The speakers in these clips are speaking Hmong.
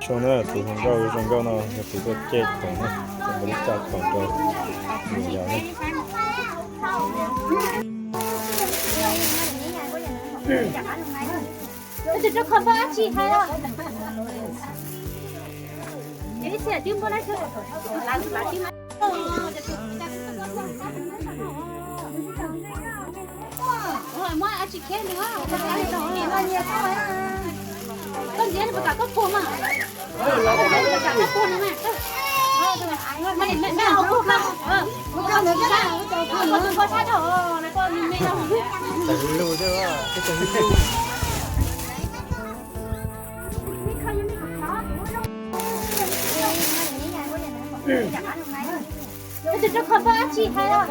Zoo na, tus hluas nkauj zoo nkauj no yog tus tuaj cem khoom na, tus npawg li tsa khoom rau nws yog na. Tus rau khoom npawg dab tsi hais os? Muab dab tsi khiav nws, koj ntxiv nws puas kam koj puag mas, puas kam koj puag nws mas, koj tshab rau me me. Tus rau khoom npawg dab tsi hais os?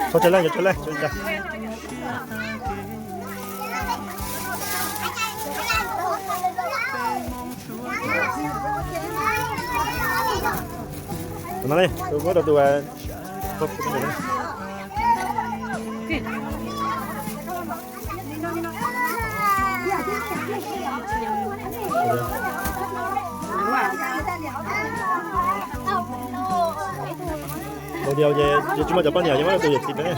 Tso tsawg leej, tso tsawg leej, tso tsawg leej. Tus no ne, tus muab rau tus Tus yau ces tsis muaj cov poj niam, ces muab tus yawm txiv peb ne.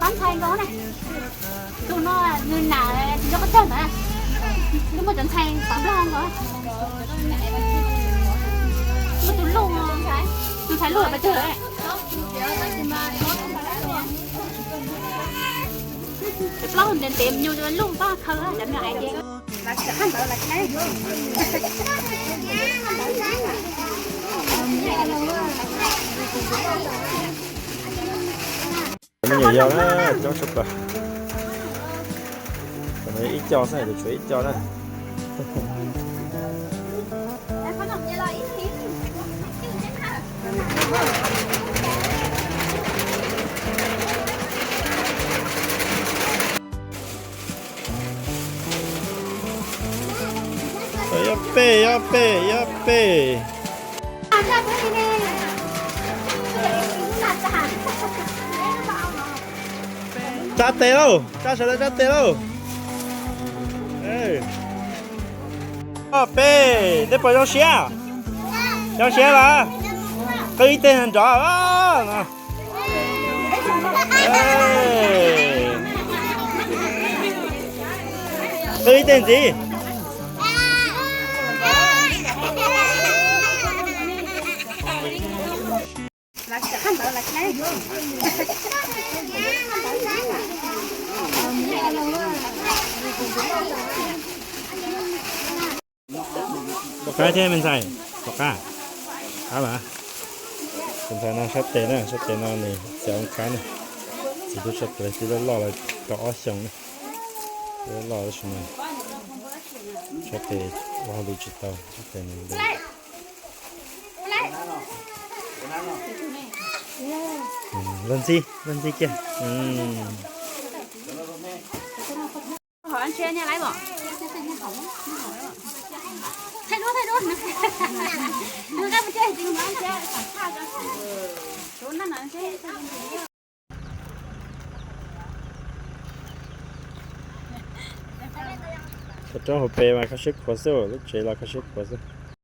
Pab ntxhais nkaus ne, tus no nws nam tsis nco qab tawg ntawd, nws muaj cov ntxhais pab nplog nkaus, muaj tus luj, tus ntxhais luj pes tsawg. Cov plaub ntev ntev me nyuam luj pab khaws cov me nyuam ais ces. Me nyuam yau na, coob tshaj plaws. Tam no ib co xwb, tshuav ib co na. Yob pej, yob pej, yob pej. Tsab tes lauj, tsab sawv daws tsab tes lauj. Peb, nej puas zoo siab? Zoo siab los? Qw ib teg nrov. Qw ib teg ntxiv. Tom qab thiab me ntxhais, tom qab. Qab mas. Tus ntxhais no sab tes na, sab tes no nws txiv hoob khab na. Txiv tub sab tes tib loj loj lawm tau ob xyoos na. Tib loj loj tab sis mas sab tes ua hauj lwm tsis tau, sab tes nws Los ntxi, los ntxi kiag. Roob hauv pes mas kho siab khuav xwb, lub tsev los kho siab khuav xwb.